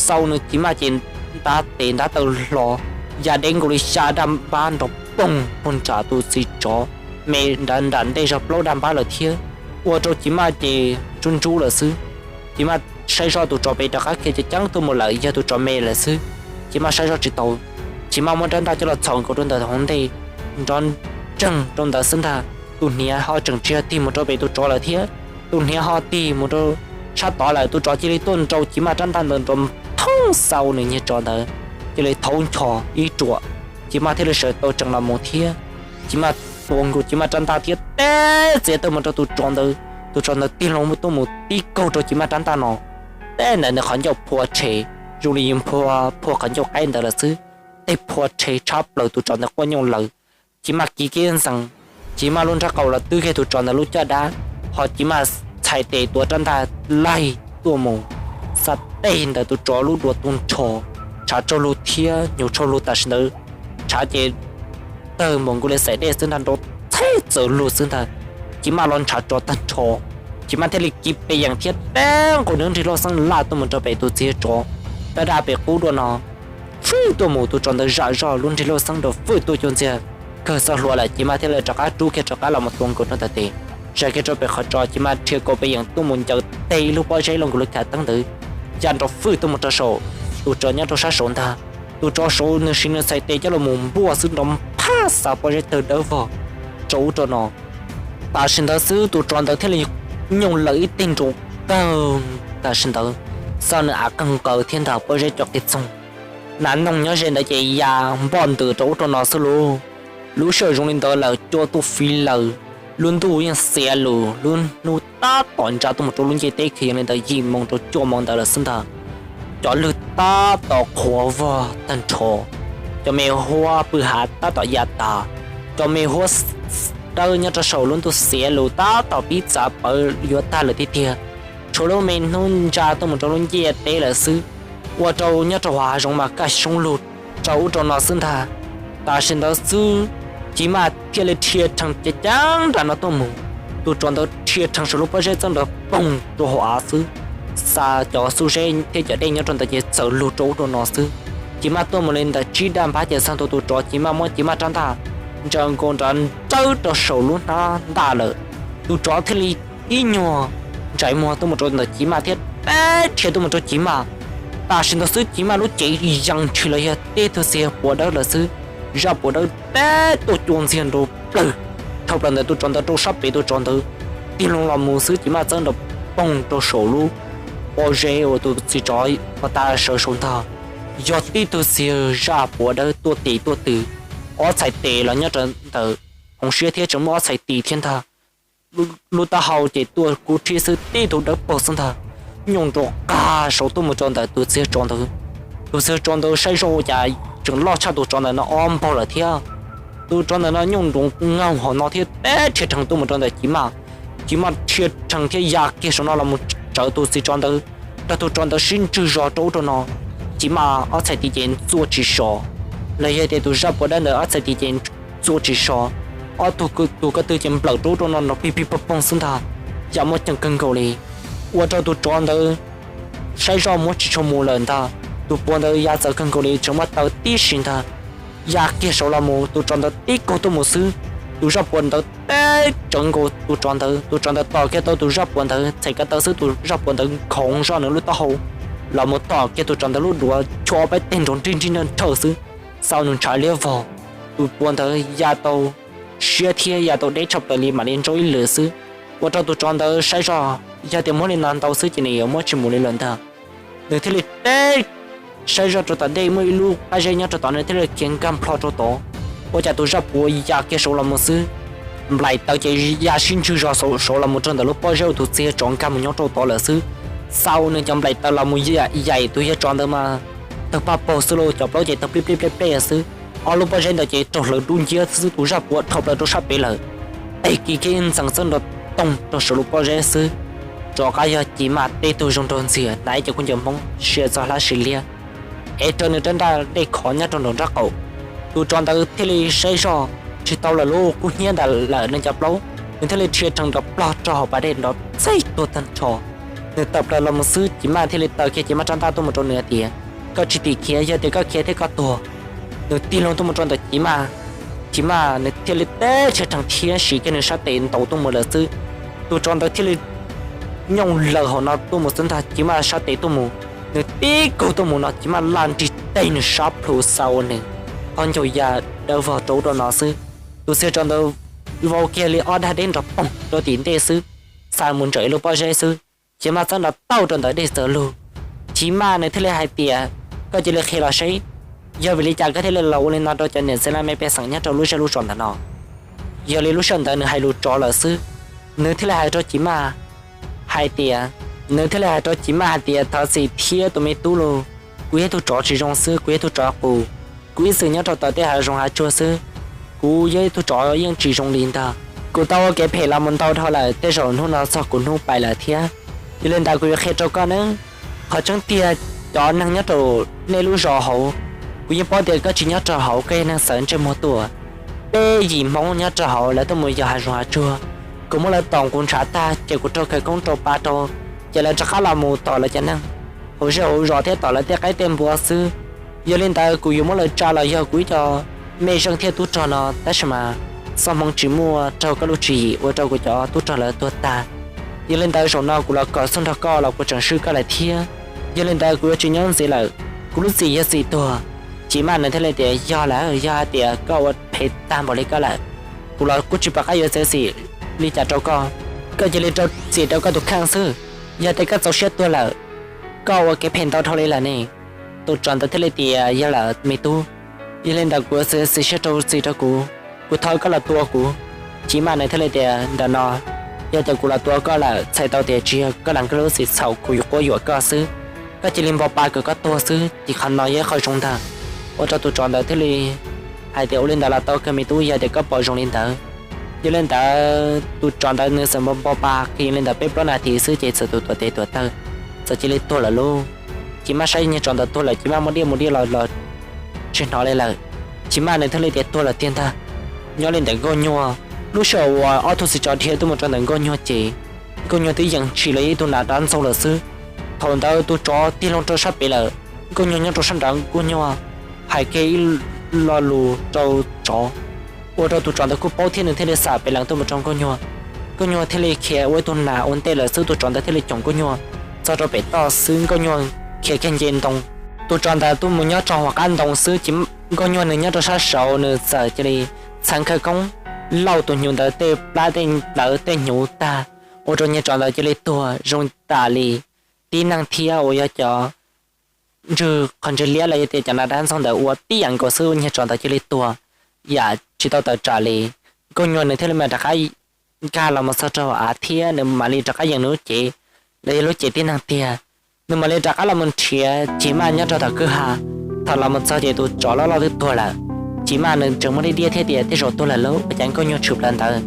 xaus nws Chiv Maj ces ntav tes ntav taw hlo, ya deb nkaus li xya daj npab nrov poog puag nram tus txiv tsov me nram ntej zog plaub daj npab lawm thiab, ua rau Chiv Maj ces ntsub ntsub lawm xwb. Chiv Maj saib zoj tus tsov pem rov qab khiav ceev ceev tuaj mus lawm, yog tus tsov me lawm xwb. Chiv Maj saib zoj tsis tau, Chiv Maj muab rab ntaj coj los txhom nkaus rau ntawm hauv ntej, nrov nreeg rau ntawd xwb ntag. Tus hniav ho tseem tsis yog tig mus rau pem tus tsov lawm thiab, tus hniav ho tig mus rau sab tod lawm. Tus tsov cia li tuaj nrau Chiv Maj rab ntaj ntawd nrov nphooj xaus nws niag tsov ntawd, cia li thaub nchos ib ruam. Chiv Maj thiaj li sawv tau tsees los mus thiab. Chiv Maj tua nkaus Chiv Maj rab ntaj thiab teb txiav tuaj mus rau tus tsov ntawd. Tus tsov ntawd tig loo tuaj mus tib kaug rau Chiv Maj rab ntaj no, teb ntawm nws qhov ncauj phua rhe, zoo li phua phua qhov ncauj qaib ntawd lawm xwb. Tej phua rhe tshab plaws, tus tsov ntawd quaj nyooj lawm. Chiv Maj kiv kiab ntxees, Chiv Maj lub nrab qaum los twb kiag tus tsov ntawd lub caj dab, ho Chiv Maj txhais tes tuav rab ntaj laig tuaj mus, xa tej ntawm tus tsov lub duav tu nrho, tshav tsaug lug thiab nyuj tsaug lug tam sim ntawd. Tshav ces tawg npaum nkaus li xaim dej xwb ntag, nrov txheb txawm lug xwb ntag. Chiv Maj los ntshav tsov tag nrho, Chiv Maj thiaj li kiv pes yeem thiab teb nqus nws nrig lauj xeeb laj tuaj mus rau pem tus txiv tsov daj daj pem qub duaj no. Fwj tuaj mus, tus tsov ntawd zam zoj lub nrig lauj xeeb nrov fwj tuaj cua ntxiag, kawg txoj hlua lawm. Chiv Maj thiaj li rov qab rub kiag rov qab los mus tua nkaus rau ntawm tes, zais kiag rau pem qhov tso. Chiv Maj rhia kaus pes yeem tuaj mus ncaws teg ib lub pob zeb los nkaus li khav teeb ntawd, ya nrov fwj tuaj mus rau saum tus tsov nyob rau sab saud ntag. Tus tsov saud nws siv nws txhais tes coj los mus npuaj xwb, nrov phaj xa pob zeb tawg dawb vog rau ub rau no. Tam sim ntawd xwb tus tsov ntawd thiaj li nyooj lawm ib teg nraum kawg. Tam sim ntawd xwb nws av kawg nkaus thiab ntag, pob zeb co qis txoog, nas noog nyob ze ntawd ces ya npoj ntws rau ub rau no xwb lauj. Lub sij hawm zoo li ntawd lawm cua tuaj fiv lawm, lub ntuj yeej xiav lus, lub hnub tab tom ntsa tuaj mus rau lub ntiaj teb, kwv yees li ntawd yim moo rau cuaj moo ntawd lawm xwb ntag. Cov lwg tab tom qhuav vog tag nrho, cov me huab pw hav tab tom ya tas, cov me huab dawb nyob rau saum lub ntuj xiav lus tab tom pib txav pawv yuav tag lawm tiag tiag. Tshuav lub me hnub ntsa tuaj mus rau lub ntiaj teb lawm xwb, ua rau nyob rau hauv hav zoov mas kaj xyoob lug rau ub rau no xwb ntag. Tam sim ntawd xwb, Chiv Maj thiaj li rhia rhees ceev ceev nram no tuaj mus. Tus tsov ntawd rhia rhees saum lub pob zeb txawb nrov poog rau hauv av xwb, xa cov xub zeb thiab cov dej nyob rau ntawd ces txawm lug rau ub rau no xwb. Chiv Maj tuaj mus li ntawm tsib daj npab ces txog ntua tus tsov, Chiv Maj muab Chiv Maj rab ntaj ntsaws nkaus nrad nrawb rau saum lub hnab ntaj lawm. Tus tsov thiaj li ib nyuag ntsais muag tuaj mus rau ntawm Chiv Maj thiab teb rhia tuaj mus rau Chiv Maj. Tam sim ntawd xwb Chiv Maj lub cev yees ntshis los yog tib tug xiav puav dawb lawm xwb, zaj puav dawb teb tuaj cua ntxiag nrov plawg. Dhau plaws ntawm tus tsov ntawd rau sab pem, tus tsov ntawd tig loo los mus xwb, Chiv Maj txawb nrov poog rau saum lub pob zeb uas tus txiv tsov pov tas sawv saum ntag. Yog tib tug xiav zaj puav dawb tuaj tes tuaj tw, ob txhais tes los nyob rau ntawm hauv siab thiab tseem muaj ob txhais tis thiab ntag. Lub taub hau ces tuaj kub rhib xwb, tib tug dawb paug xwb ntag, nyooj nrov qag saud tuaj mus rau ntawm tus txiv tsov ntawd. Tus txiv tsov ntawd saib zoj ua cas tseem loj tshaj tus tsov ntawm no ob npaug lawm thiab. Tus tsov ntawm no nyooj nrov ngaug hauv no thiab teb rhia rhees tuaj mus rau ntawm Chiv Maj. Chiv Maj rhia rhees thiab ya kiag saum no los mus tsawv tus txiv tsov ntawd, nrog tus tsov ntawd sib ntswg zog rau ub rau no. Chiv Maj ob txhais tis ces ntxuaj tsis so, los yog tias tus zaj puav dawb ntawd ob txhais tis ces ntxuaj tsis so. Ob tug, tus ko tw ces nplawm rau ub rau no nrov pig pig poog poog xwb ntag, ya muaj ceem kawg nkaus li, ua rau tus tsov ntawd saib zoj muab tsis tshua mus lawm ntag. Tus puav ntawd ya txawv kawg nkaus li, tseem muaj taw tib si ntag. Ya kiag saud los mus, tus tsov ntawd tib kaug tuaj mus xwb, tus zaj puav ntawd teb teb tsawv nkaus tus tsov ntawd. Tus tsov ntawd tom kiag tau tus zaj puav ntawd txhais ko taw xwb, tus zaj puav ntawd nkhoov zoj nws lub taub hau los mus tom kiag tus tsov ntawd lub duav, chua ob peb teg nrov nrij nrij nrag nrhawj xwb. Xau nws ntshav liab vog, tus puav ntawd ya tau siab thiab ya tau deb tshaj plaws li, mam li ntsaub ib lwm xwb. Ua rau tus tsov ntawd saib zoj, yog tias muab li no ntau xwb ces nws yuav muab tsis mus li lawm ntag. Nws thiaj li teb saib zoj rau tom ntej, muaj ib lub qab zeb nyob rau tod, nws thiaj li khiav nkag nplho rau tod. Ua cas tus zaj puav ya kiag saud los mus xwb, nplaim taws ces ya sib ntswg zog saud los mus rau ntawm lub pob zeb uas tus txiv yawg tsov nkag mus nyob rau tod lawm xwb. Xau nws cov nplaim taws los mus yaim tus yawg tsov ntawd mas tawg paj paug xwb lauj, cov plaub ces tawg plij plij plej plej xwb. Ob lub pob zeb ntawd ces raug hlawv dub nciab xwb, tus zaj puav dhau plaws rau sab pem lawm. Teg kiag ib ntxees txawb nrov toog rau saum lub pob zeb xwb. Rov qab yog Ci Maj teb tug zoo nraug ntxiag, hnav ib co khaub ncaws Hmoob sia txog hlab sis liab, ev raws nws rab ntaj dej khov nyob rau nraum nraub qaum. Tus tsov ntawd thiaj li saib zoj tsis tau lawm lauj, kub hnyiab ntawd lawm nws cov plaub, nws thiaj li rhia rhees nrov plog rau hauv pas dej nrov txaij tuag tag nrho. Nws tawm plaws los mus xwb, Ci Maj thiaj li taw kiag Ci Maj rab ntaj tuaj mus rau nws hais tias, koj tsis tim khiav, yog tias koj khiav thiab koj tuag. Nws tig loo tuaj mus rau ntawm Ci Maj, Ci Maj nws thiaj li teb rhia rhees thiab siv kiag nws sab tes ntaus tuaj mus lawm xwb. Tus tsov ntawd thiaj li nyooj laws hauv no tuaj mus xwb ntag, Ci Maj sab tes tuaj mus, nws tib kaug tuaj mus no Ci Maj laj nrig teg nws sab plhu xa ua nws qhov ncauj ya dawb vog rau ub rau no xwb. Tus txiv yawg tsov ntawd vau kiag li ob dag deb nrov poog rau tim ntej xwb, xa mus ntsawm ib lub pob zeb xwb. Ci Maj txawb nrov tauj rau ntawm dej txawv lug. Ci Maj nws thiaj li hais tias, koj cia li qhia los seb, yog vim li cas koj thiaj li los ua li no rau cov niam txiv laj mej pej xeem nyob rau lub zej lub zos ntawm no? Yog li lub sij hawm ntawd nws hais lus tsov lawm xwb. Nws thiaj li hais rau Ci Maj hais tias, nws thiaj li hais rau Ci Maj hais tias, thov txim thiab tus me tub lauj, kuv yog ib tug tsov tsis zoo xwb, kuv yog ib tug tsov qus, kuv ib txwm nyob rau tom tej hav zoov hav tsuag xwb, kuv yog ib tug tsov yeej tsis zoo li ntag. Kuv tau ua kev phem los mus ntau dhau lawm, tej zaum hnub no txog kuv hnub pais lawm thiab. Yog li ntawd kuv yuav qhia rau koj nawb, qhov tseeb tiag cov neeg nyob rau nej lub zos hauv, kuv yeej paub tias koj tsis nyob rau hauv, koj yog neeg txawv ntsej muag tuaj. Peb yim Hmoob nyob rau hauv lawv tuaj mus yos hav zoov hav tsuag, kuv muab lawv tom kuv ntshav tag ces kuv raug khawv koob rau pa rau, ces lawv rov qab los mus tom lawv cov neeg hauv zej hauv zos thiab tom lawv tej qaib tej npua xwb. Yog li ntawd kuv yuav muab lawv tsa los yog kuv ib co mej zeej thiab tub rog no, tab sis mas txoj hmoo tsis muaj raug koj lub tswv yim ua rau kuv cov tub rog lawv tuag tag. Yog li ntawd zaum no kuv los kom xub nrog koj los kuv tseem swb koj lawm thiab. Yog li ntawd kuv yuav tsis nyob ntxiv lawm, kuv lub txim yog txim tuag. Ci Maj nws thiaj li tias, yog lawm, yog hais tias koj ua phem tag npaum li koj lawm, kuv los kuj tsis pom qab yuav txiav txim li cas rau koj. Koj cia li rau txim rau koj tus kheej xwb. Yog tias koj txaus siab tuag lawm, koj ua kev phem ntau dhau li lawm ne. Tus tsov ntawd thiaj li tias, yog lawm me tub, yog li ntawd kuv txiav txim siab rau txim rau kuv, kuv thov koj los tua kuv. Ci Maj nws thiaj li tias, ntawm no, yog tias kuv los tua koj lawm txhais tau tias tsis yog koj lees koj lub txim txhaum, kuv yuav quab yuam koj xwb. Koj cia li npo pa kom koj tuag xwb, ces qhov no yog ib qho zoo ntag. Ua rau tus tsov ntawd thiaj li hais tias, ua li ntawd los tau kawg me tub, yog tias koj pom zoo li ntawd. Yog li ntawd tus tsov ntawd nws txawm npo npo pa qhia li ntawd peb plaub nas this xwb ces txawm tus tuam tes tuam taw txawm cia li tuag lawm lauj. Ci Maj saib niag tsov ntawd tuag lawm, Ci Maj muab diaj mus diaj los los tsis hnov li lawm. Ci Maj nws thiaj li tias tuag lawm tiag ntag. Nyob li ntawm Nkauj Nyuag, lub sij hawm uas ob tug txiv tsov dhia tuaj mus rau ntawm Nkauj Nyuag ces Nkauj Nyuag twb yees tshis los yog ib tug nas dab ntxaug lawm xwb. Thaum ntawd tus tsov tig loo rau sab pem lawm, Nkauj Nyuag nyob rau sab nraud, Nkauj Nyuag hais kiag ib lo lus rau tsov, ua rau tus tsov ntawd kuj paub thiab nws thiaj li xam pem lees tuaj mus rau Nkauj Nyuag. Nkauj Nyuag thiaj li khiav ua ib tug nas ua ntej lawm xwb, tus tsov ntawd thiaj li coom Nkauj Nyuag txog rau pem toj xwb, Nkauj Nyuag khiav kiag nce ntoo. Tus tsov ntawd tuaj mus nyob rau hauv qab ntoo xwb ces Nkauj Nyuag nws nyob rau sab saud nws txawm cia li txheev khawv koob lauj tus hnyuv ntawd tej plab tej ntawv tej hnyuv tag, ua rau niag tsov ntawd cia li tuag zoo tam li tib neeg thiab uas yog cov ntswg qhov ntswg liab los yog tias cov nas dab ntxaug ntawd ua tib yam nkaus xwb, niag tsov ntawd cia li tuag yam tsis tau tawm tsam li. Nkauj Nyuag nws thiaj li mam rov qab nkag los mus txog rau av thiab nws mam li rov qab yees nws lub cev los yog lub cev tib neeg tiag. Nws mam li rov qab los mus nrhiav Ci Maj nyob rau tom kwj ha. Thaum los mus txog ces tus tsov loj loj twb tuag lawm. Ci Maj nws tseem muaj diaj diaj thiab tias tej zaum tuag lawm lauj, ua cas Nkauj Nyuag tshwm plaws ntawd.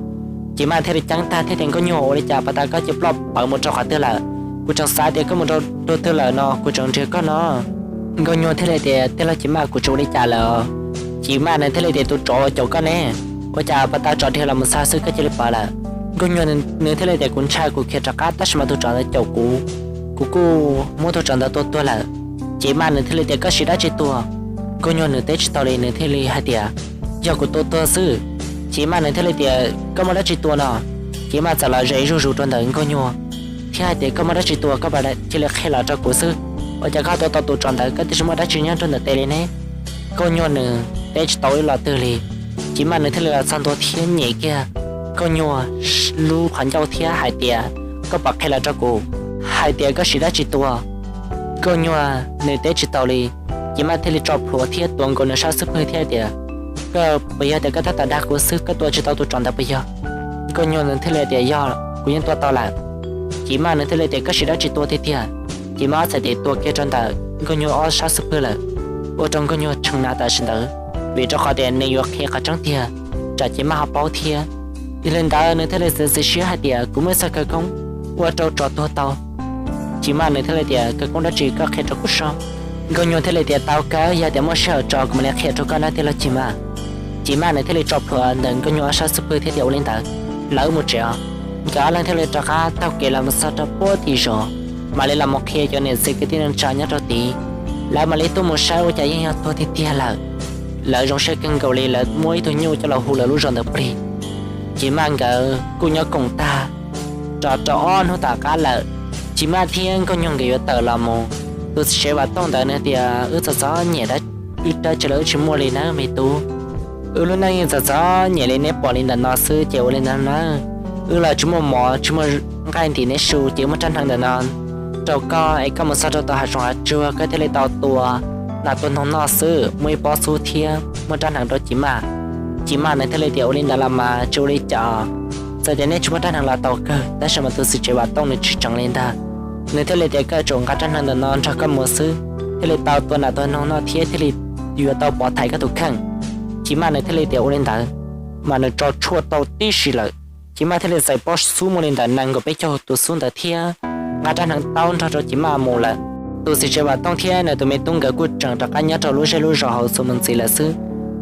Ci Maj thiaj li ceeb tag thiab tias, Nkauj Nyuag, ua li cas pas tas koj cia ploj pawv mus rau qhov twg lawm? Kuv tseem xav tias koj mus rau twg lawm no, kuv tseem nrhiav koj no. Nkauj Nyuag thiaj li tias, tij laug Ci Maj, kuv tsis ua li cas lawm. Ci Maj nws thiaj li tias, tus tsov caum koj ne, ua cas pas tas tsov dhia los mus txog xwb koj cia li pawv lawm? Nkauj Nyuag nws thiaj li tias, kuv ntshai kuv khiav rov qab tab sis mas tus tsov ntawd caum kuv, kuv kuj muab tus tsov ntawd tua tuag lawm. Ci Maj nws thiaj li tias, koj siv dab tsi tua? Nkauj Nyuag nws teb tsis tau li, nws thiaj li hais tias, yog kuv tua tuag xwb. Ces Maj nws thiaj li tias, koj muaj dab tsi tua no? Ces Maj txawm los ze zuj zus rau ntawm Nkauj Nyuag thiab hais tias, koj muaj dab tsi tua koj cia li qhia los rau kuv xwb. Ua cas koj tua tau tus tsov ntawd koj twb tsis muaj dab tsi nyob rau ntawm tes li ne? Nkauj Nyuag nws teb tsis tau ib los twg li. Ces Maj nws thiaj li los txog ntua thiab nyem kiag Nkauj Nyuag lub qhov ncauj thiab hais tias, koj puas qhia los rau kuv hais tias koj siv dab tsi tua? Nkauj Nyuag nws teb tsis tau li. Ces Maj thiaj li tso plhuav thiab tuav nkaus nws sab xub pwg thiab tias, koj puas yog tias koj tab tom dag kuv xwb, koj tua tsis tau tus tsov ntawd puas yog? Nkauj Nyuag nws thiaj li tias, yog, kuv yeej tua tau lawm. Ces Maj nws thiaj li tias, koj siv dab tsi tua tiag tiag? Ces Maj ob txhais tes tuav kiag rau ntawm Nkauj Nyuag ob sab xub pwg lawm, ua rau Nkauj Nyuag tshee na tam sim ntawd, vim rau qhov tias nws yuav qhia qhov tseeb tiag, tsam ces Maj ho paub thiab. Yog li ntawd nws thiaj li txiav txim siab hais tias, kuv muaj ib txoj khawv koob ua rau tsov tuag tau. Ces Maj nws thiaj li tias, khawv koob dab tsi koj qhia rau kuv soj. Nkauj Nyuag thiaj li tias, tau kawg, yog tias muaj sij hawm tso kuv mam li qhia rau koj na tiag los Ces Maj. Ces Maj nws thiaj li tso plhuav ntawm Nkauj Nyuag ob sab xub pwg thiab tias, ua li ntawd, lawv mus tsev os. Nkawd ob leeg thiaj li rov qab taug kev los mus txog rau puag tim zos, mam li los mus qhia cov niam txiv kwv tij neej tsa nyob rau tid. Lawv mam li tuaj mus saib ua cas yeej yog tuag tiag tiag lawm. Lawv zoo siab kawg nkaus li, lawv muab ib tug nyuj coj los hu lawv lub zos ntawd plig. Ces Maj nkawd kuj nyob koom tag rau rau ob hnub tom qab lawm, Ces Maj thiab Nkauj Nyuag nkawd yuav tawm los mus. Tus txiv tsev Vam Tooj ntawd nws tias, wb txom txom nyem dab, wb dab tsi los wb tsis muaj li nawb me tub. Wb lub neej txom txom nyem li neb pom li ntawm no xwb ces ua li ntawd na, wb los tsis muaj mov tsis muaj nqaij ntim neb su ces muaj rab hneev ntawm no rau koj es koj mus txog rau tom hav zoov hav tsuag koj thiaj li tau tua nas tua noog noj xwb, muaj ib pob xub thiab muaj rab hneev rau Ces Maj. Ces Maj nws thiaj li tias, ua li ntawd los mas tsis ua li cas, txawm tias neb tsis muaj rab hneev los tau kawg, tab sis mas tus txiv tsev Vam Tooj nws tsis tseev li ntag. Nws thiaj li tias, koj tsuas nqa rab hneev ntawm no nrog koj mus xwb, thiaj li tau tua nas tua noog noj thiab thiaj li yuav tau pov thaiv koj tus kheej. Ces Maj nws thiaj li tias, ua li ntawd, mas nws tso tshuaj tau tib si lawm. Ces Maj thiaj li txais pob xub muaj li ntawm nees nkaum peb caug tus xub ntawd thiab nqa rab hneev taub nrog rau Ces Maj mus lawm. Tus txiv tsev Vam Tooj thiab nws tus me tub nkawd kuj tseem rov qab nyob rau lub zej lub zos hauv txuas mus ntxiv lawm xwb.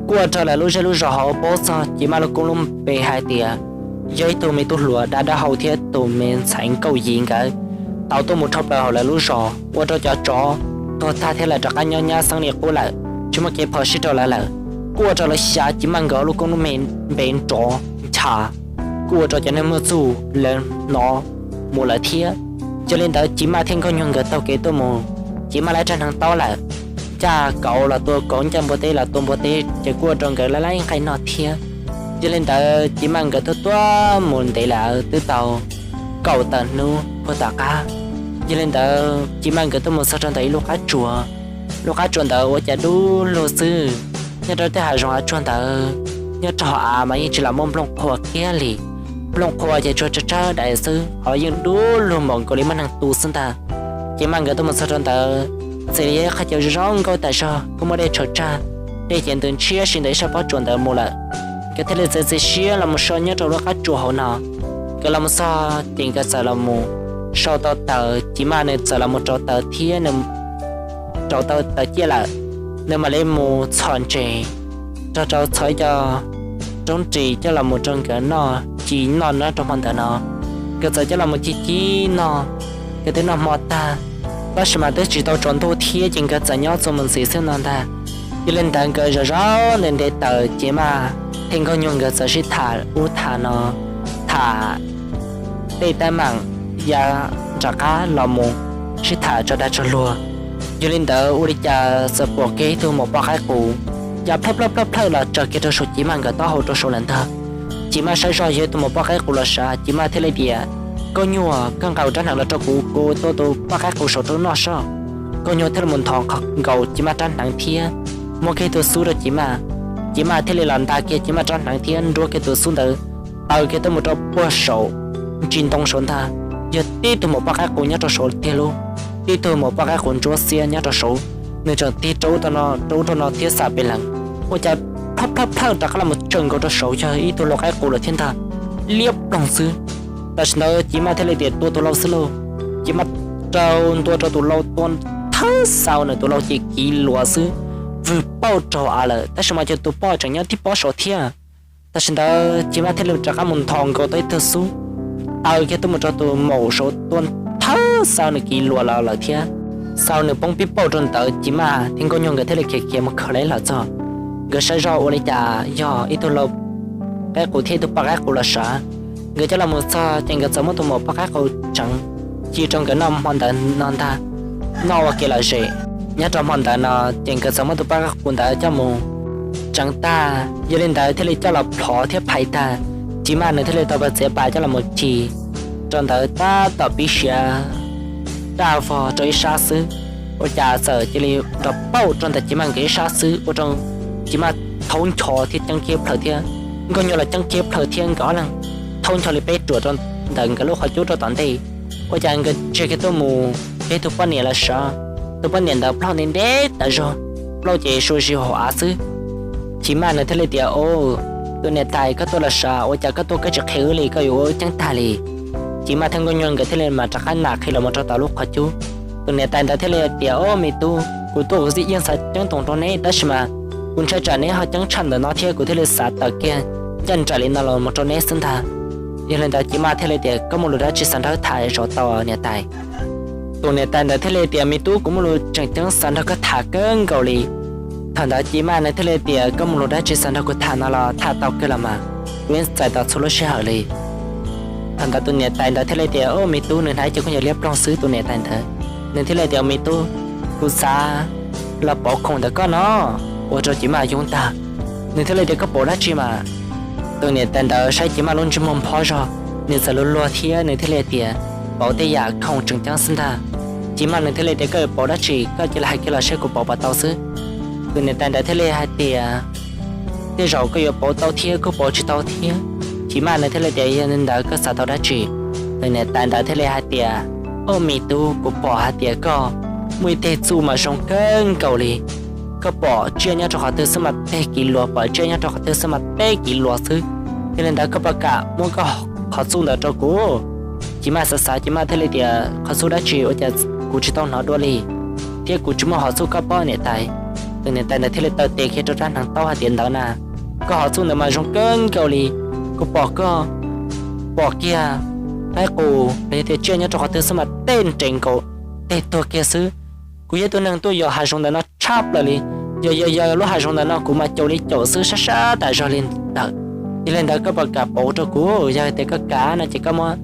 Kuj ua rau lawv lub zej lub zos hauv paub txog Ces Maj lub koob lub npe hais tias yog ib tug me tub hluas dab dab hau thiab tus me ntxhais Nkauj Yim nkawd tau tuaj mus dhau plaws hauv lawv lub zos, ua rau cov tsov tuag tag thiab lawv rov qab nyob nyab xeeb li qub lawm, tsis muaj kev phom sij rau lawv lawm. Kuj ua rau lawv xyav Ces Maj nkawd lub koob lub npe nrov ncha, kuj ua rau cov neeg muaj txuj lawv hnov mus lawm thiab. Yog li ntawd Ces Maj thiab Nkauj Nyuag nkawd taug kev tuaj mus, Ces Maj lawv rab hneev taub lawm, ncaj kauv los tua kauv, ncaj npua teb los tua npua teb, ces kuj ua rau nkawd lawv lawv nqaij noj thiab. Yog li ntawd Ces Maj nkawd tuaj tuaj mus ntev lawm twb tau kaum tawm hnub puag tom qab. Yog li ntawd Ces Maj nkawd tuaj mus txog rau ntawm ib lub qab tsuas. Lub qab tsuas ntawd ua cas dub lug xwb, nyob rau tej hav zoov hav tsuag ntawd, nyob rau hauv av mas yeej tsis lam muaj nplooj qhuav kiag li. Nplooj qhuav ces tsuas tsawg tsawg daim xwb, hauv yeej dub lug npaum nkaus li muaj neeg tu xwb ntag. Ces Maj nkawd tuaj mus txog rau ntawd, txawm li yog ib qhov chaw zoo nkauj tas zog, kuj muaj dej tshauv tsag, dej ces ntws ntshiab si ntawm ib sab pob tsuas ntawd mus lawm. Nkawd thiaj li txiav txim siab los mus so nyob rau lub qab tsuas hauv no. Nkawd los mus txog ces nkawd txawm los mus sau tau taws, Ces Maj nws txawm los mus rauv taws thiab nws rauv tau taws ciaj lawm, nws mam li mus txhom ntses, rau rau txhom ib co roob ris coj los mus rau nkawd noj ci noj nyob rau hmo ntawd no. Nkawd txawm coj los mus ci ci noj, nkawd twb noj hmo tag, tab sis mas twb tsis tau tsaus ntuj thiab ces nkawd txawm nyob txuas mus ntxiv xwb no ntag. Yog li ntawd nkawd zov zov ntev ntev taws, Ces Maj thiab Nkauj Nyuag nkawd txawm sib tham ub tham no, tham tej teeb meem ya rov qab los mus sib tham tso dag tso luag. Yog li ntawd ua li cas txawm pom kiag ib tug maum poj qaib qus ya plhawj plhawj plhawj plhawj los tsaws kiag rau saum Ces Maj nkawd taub hau rau saud lawm ntag. Ces Maj saib zoj yog ib tug maum poj qaib qus los sav, Ces Maj thiaj li tias, Nkauj Nyuag, koj nqa rab hneev los rau kuv, kuv tua tus poj qaib qus saud rau noj soj. Nkauj Nyuag thiaj li mus nthos nkaus Ces Maj rab hneev thiab muab kiag tus xub rau Ces Maj. Ces Maj thiaj li los nta kiag Ces Maj rab hneev thiab nruab kiag tus xub ntawd taws kiag tuaj mus rau puag saum ntsis ntoo saud ntag. Yog tib tug maum poj qaib qus nyob rau saud tiag lauj, tib tug maum poj qaib qus ntsuab xiab nyob rau saud, nws tseem tig rau ub rau no thiab xam pes lees, ua cas plhawj plhawj plhawj rov qab los tsaws nkaus rau saud yog ib tug lau qaib qus lawm thiab ntag, liab ploog xwb. Tam sim ntawd Ces Maj thiaj li tias, tua tus lau xwb lauj. Ces Maj rau ntua rau tus lau tua thawb xaus nws tus lau ces kiv luas xwb, vwg pauj rau av lawm, tab sis mas cov tus poj tseem nyob tib pob saud thiab. Tam sim ntawd Ces Maj thiaj li rov qab mus nthos nkaus tau ib tug xub taws kiag tuaj mus rau tus maum saud tua thawb xaus nws kiv luas los lawm thiab, xaus nws poob pib pauj rau ntawd. Ces Maj thiab Nkauj Nyuag nkawd thiaj li khiav khiav mus khaws lawv los txog. Nkawd saib zoj ua li cas yog ib tug lau qaib qus thiab ib tug poj qaib qus los sav. Nkawd coj los mus txog ces nkawd txawm muab tus maum poj qaib qus tseev ci rau nkawd noj hmo ntawd no ntag. Noj ua ke lom zem nyob rau hmo ntawd no ces nkawd txawm muab tus poj qaib qus ntawd coj mus tseev tag, yog li ntawd thiaj li coj los plhov thiab phais tag. Ci Maj nws thiaj li tau pas txiav pas coj los mus ci rau ntawd tab tom pib siav daj vog rau ib sab xwb, ua cas txawm cia li nrov pauj rau ntawm Ci Maj nkawd ib sab xwb ua rau Ci Maj thaub ncho thiab ceeb kiag plaws thiab Nkauj Nyuag los ceeb kiag plaws thiab nkawd ob leeg thaub ncho li peb ruam rau ntawm nkawd lub qhov cub rau tom ntej. Ua cas nkawd ntsia kiag tuaj mus peb tus poj niam los sav, tus poj niam ntawd plhoj ntev ntev tas zog, plaub ces sua zis hauv av xwb. Ci Maj nws thiaj li tias, Au, tus niam tais, koj tuaj los sav, ua cas koj tuaj koj tsis qhia wb li, koj yuav ua wb ceeb tag li? Ci Maj thiab Nkauj Nyuag nkawd thiaj li mam rov qab nam qhia los mus rau tom lub qhov cub. Tus niam tais ntawd thiaj li tias, Au me tub, kuv tuaj kuv yeej xav ceeb toom rau neb, tab sis mas kuv ntshai tsam neb ho ceeb tshaj ntawm no thiab kuv thiaj li xav tawm kiag ncaj nraim li no los mus rau neb xwb ntag. Yog li ntawd Ci Maj thiaj li tias, Koj muaj lus dab tsi xav nrog wb tham zov tau niam tais? Tus niam tais ntawd thiaj li tias, Me tub, kuv muaj lus tseem ceeb xav nrog koj tham kawg nkaus li. Thaum ntawd Ci Maj nws thiaj li tias, Koj muaj lus dab tsi xav nrog kuv tham no los tham tau kawg los mas, kuv yeej txais tos txhua lub sij hawm li. Thaum ntawd tus niam tais ntawd thiaj li tias, Au me tub, nws hnav ib ce khaub ncaws liab ploog xwb tus niam tais ntawd. Nws thiaj li tias, Me tub, kuv xav los pauv khoom ntawm koj no. Ua rau Ci Maj yub ntag. Nws thiaj li tias, Koj pauv dab tsi mas? Tus niam tais ntawd saib Ci Maj lub ntsej muag nphob zog, nws txawm luag luag thiab nws thiaj li tias, Pauv tej yam khoom tseem ceeb xwb ntag. Ci Maj nws thiaj li tias, Koj yuav pauv dab tsi? Koj cia li hais kiag los saib kuv pauv puas tau xwb. Tus niam tais ntawd thiaj li hais tias, Tej zaum koj yuav pauv tau thiab kuj pauv tsis tau thiab. Ci Maj nws thiaj li tias, Yog li ntawd koj xav tau dab tsi? Tus niam tais ntawd thiaj li hais tias, Au me tub, kuv pom hais tias koj muaj ib teg txuj mas zoo kawg nkaus li. Koj pom tsiaj nyob rau qhov twg xwb mas teg kiv luas, pom tsiaj nyob rau qhov twg xwb mas teg kiv luas xwb. Yog li ntawd koj puas kam muab koj qhov txuj ntawd rau kuv? Ci Maj xav xav Ci Maj thiaj li tias, Qhov txuj dab tsi ua cas kuv tsis tau hnov dua li, thiab kuv tsis muaj qhov txuj koj pob niam tais. Tus niam tais ntawd thiaj li taw tes kiag rau rab hneev taub hais tias, Ntawd na, koj qhov txuj ntawd mas zoo kawg nkaus li. Kuv pom koj pom kiag qaib qus los yog tias tsiaj nyob rau qhov twg xwb mas teg nres nkaus, teg tuag kiag xwb. Kuv yog ib tug neeg tuaj yos hav zoov ntawm no tshaj plaws li. Yog yog yog lub hav zoov ntawm no kuv mas caum li caum xwb, sab sab tas zog li lawm. Yog li ntawd koj puas kam pauv rau kuv? Yog tias koj kam no ces koj muab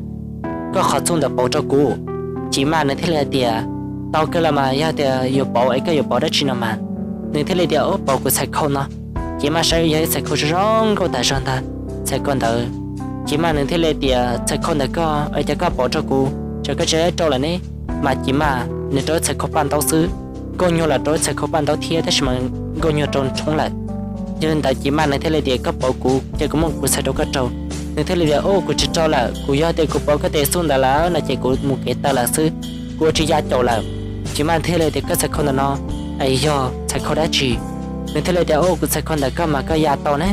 koj qhov txuj ntawd pauv rau kuv. Ci Maj nws thiaj li hais tias, Tau kawg los mas, yog tias yuav pauv es koj yuav pauv dab tsi no mas? Nws thiaj li tias, Ub, pauv kuv txhais khau no. Ci Maj saib yog ib txhais khau zoo zoo nkauj tas zog ntag. Txhais khau ntawd, Ci Maj nws thiaj li tias, Txhais khau ntawm koj es cas koj pauv rau kuv, tsam koj tsis rau lawm ne? Mas Ci Maj nws rau ib txhais khau paj ntaub xwb. Nkauj Nyuag los rau ib txhais khau paj ntaub thiab, tab sis mas Nkauj Nyuag rau tshoob lawm. Yog li ntawd Ci Maj nws thiaj li tias, Koj pauv kuv ces kuv muab kuv txhais rau koj rau. Nws thiaj li tias, Ub, kuv tsis rau lawm, kuv yog tias kuv pauv koj tes txuj ntawd lawm no ces kuv mus kev taw lawm xwb, kuv ua tsis ya caum lawm. Ci Maj thiaj li tias, Koj txhais khau ntawm no es yog txhais khau dab tsi? Nws thiaj li tias, Ub, kuv txhais khau ntawm koj mas koj ya tau ne,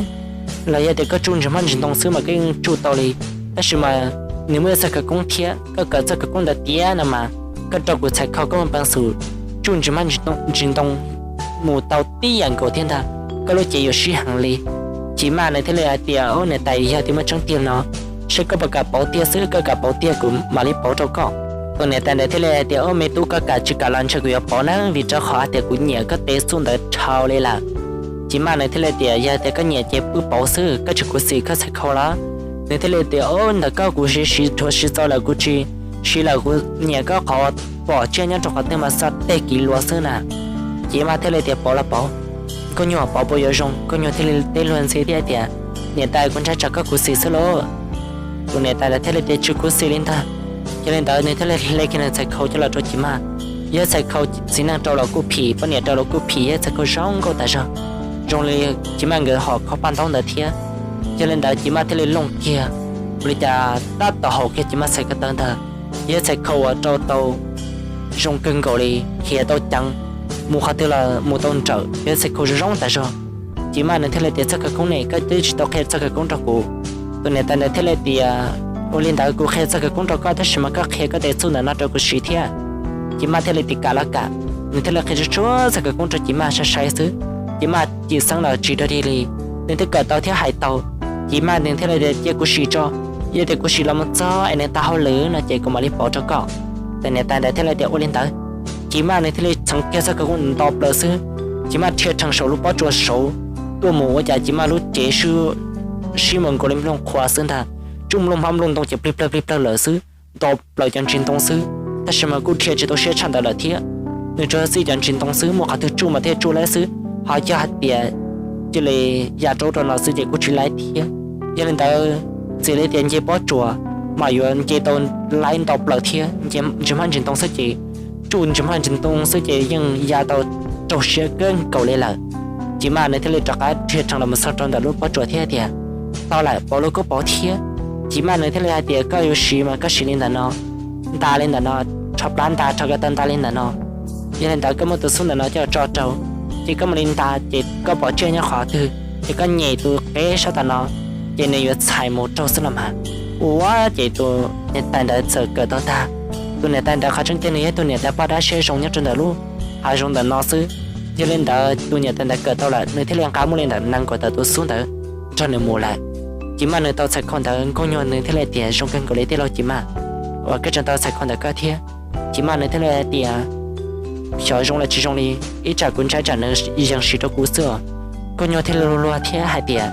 los yog tias koj tsuj ntsis hmab ntsis ntoo xwb mas koj yeej tsuj tau li. Tab sis mas nws muaj ib txoj khawv koob thiab, koj kawm txoj khawv koob ntawd tiav no mas, koj rau kuv txhais khau koj muaj peev xwm tsuj ntsis hmab ntsis ntoo mus tau tib yam nkaus thiab ntag, koj lub cev yuav sib heev li. Ci Maj nws thiaj li hais tias, Ub, niam tais, yog tias muaj tseeb tiag no, saib koj puas kam pauv tiag xwb, koj kam pauv tiag kuv mam li pauv rau koj. Tus niam tais ntawd thiaj li hais tias, Ub, me tub, koj kam tsis kam los ntshe kuv yuav pauv na, vim rau qhov hais tias kuv nyiam koj tes txuj ntawd dhau li lawm. Ci Maj nws thiaj li tias, Yog tias koj nyiam ces pw pauv xwb, koj tsis khuv xim koj txhais khau los? Nws thiaj li tias, Ub, ntawm koj kuv siv siv dhuav siv txaus lawm, kuv tsis siv lawm, kuv nyiam koj qhov pom tsiaj nyob rau qhov twg mas xa teg kiv luas xwb na. Ci Maj thiaj li tias, Pauv los pauv. Nkauj Nyuag pauv puas yuav zoo? Nkauj Nyuag thiaj li teb luag ntxhi thiab tias, Niam tais, kuv ntshai tsam koj khuv xim xwb lauj. Tus niam tais lawv thiaj li tias, Tsis khuv xim li ntag. Yog li ntawd nws thiaj li hle kiag nws txhais khau coj los rau Ci Maj. Yog txhais khau txiv neej rau los kuj phim, poj niam rau los kuj phim, yog txhais khau zoo nkauj tas zog, zoo li Ci Maj nkawd hom khau paj ntaub ntawd thiab. Yog li ntawd Ci Maj thiaj li looj kiag, ua li cas tab tom haum kiag Ci Maj txhais ko taw ntag, yog txhais khau uas rau tau zoo kawg nkaus li, khiav tau ceev, mus qhov twg los mus tau nrawm, yog txhais khau zoo zoo tas zog. Ci Maj nws thiaj li tias, Txoj khawv koob ne, koj twb tsis tau qhia txoj khawv koob rau kuv. Tus niam tais ntawd thiaj li tias, Ua li ntawd kuv qhia txoj khawv koob rau koj, tab sis mas koj qhia koj tes txuj ntawm no rau kuv siv thiab. Ci Maj thiaj li tias, Kam los kam. Nws thiaj li qhia tsuag tsuag txoj khawv koob rau Ci Maj saib saib xwb. Ci Maj cim xeeb los tsis dog dig li, nws twb kawm tau thiab hais tau. Ci Maj nws thiaj li tias, Cia kuv sim tso, yog tias kuv sim los mus txog es nws tag hauj lwm no ces kuv mam li pauv rau koj. Tus niam tais ntawd thiaj li tias, Ua li ntawd. Ci Maj nws thiaj li txhoov kiag txoj khawv koob nto plaws xwb. Ci Maj rhia rhees saum lub pob tsuas saud tuaj mus, ua cas Ci Maj lub cev swb sib mus nkaus li nplooj qhuav xwb ntag. Tsuj nplooj hmab nplooj ntoo ces plig plawg plig plawg lawm xwb, nto plaws cov ntsis ntoo xwb. Tab sis mas kuj dhia tsis tau siab tshaj ntawd lawm thiab. Nws tsuas txij cov ntsis ntoo xwb, muaj qhov twg tsuj mas thiaj tsuj laib xwb, ho yog hais tias cia li ya rau rau no xwb ces kuj tsis laib thiab. Yog li ntawd, txawm li tias nce pob tsuas mas yuav nce tau laib nto plaws thiab. Nce ntsis hmab ntsis ntoo xwb ces, tsuj ntsis hmab ntsis ntoo xwb ces yeej ya tau raug siab kawg nkaus li lawm. Ces mas nws thiaj li rov qab dhia rhees los mus txog rau ntawm lub pob tsuas thiab tias, Tau lawm, pauv los koj pauv thiab. Ces mas nws thiaj li hais tias, Koj yuav siv mas koj siv li ntawm no, nta li ntawm no, rho plab nta rho ko taw nta li ntawm no. Yog li ntawd koj muab tus xub ntawm no coj tso rau, ces koj mam li nta, ces koj pom tsiaj nyob qhov twg ces koj nyem tus qeb sab tom no, ces nws yuav txhais mus raug xwb los mas. Ua ces tus niam tais ntawd txawm kawm tau tag. Tus niam tais ntawd qhov tseeb tiag nws yog tus niam tais poj dab siab zoo nyob rau ntawm lub hav zoov ntawm no xwb. Yog li ntawd tus niam tais ntawd kawm tau lawm, nws thiaj li nqa muaj li ntawm nees nkaum tawm tus xub ntawd nrog nws mus lawm. Ces mas nws tau txhais khau ntawd, nkauj nyuag nws thiaj li tias, Zoo kawg nkaus li tij laug Ces mas, uas koj tseem tau txhais khau ntawm koj thiab. Ces mas nws thiaj li tias, Xyov zoo los tsis zoo li, ib tsam kuv ntshai tsam nws yees siv rau kuv xwb os. Nkauj nyuag thiaj li luag luag thiab hais tias,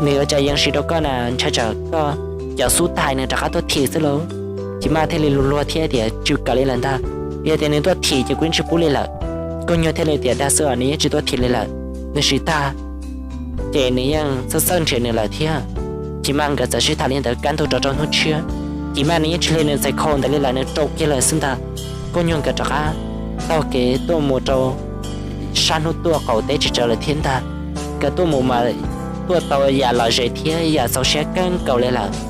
Nws yuav tsum yees siv rau koj na, ntshai tsam koj cov xub tag nws rov qab tuaj thim xwb lauj. Ces mas thiaj li luag luag thiab tias, Tsis kam li lawm ntag, yog tias nws tuaj thim ces kuv yeej tsis pub li lawm. Nkauj nyuag thiaj li tias, Dag xwb os, nws yeej tsis tuaj thim li lawm, nws siv tag ces nws yeej txawj txawj nrhiav nws lawm thiab. Ces mas nkawd txawm sib tham li ntawd kaj ntug rau rau hnub tshiab. Ces mas nws yeej tsis hle nws txhais khau ntawd li lawm, nws rau kiag lawm xwb ntag. Nkauj nyuag nkawd rov qab taug kev tuaj mus rau sab hnub tuaj qaum teb tsis tsawg lawm thiab ntag. Nkawd tuaj mus mas tuaj tau yam lom zem thiab yam txaus siab kawg nkaus li lawm.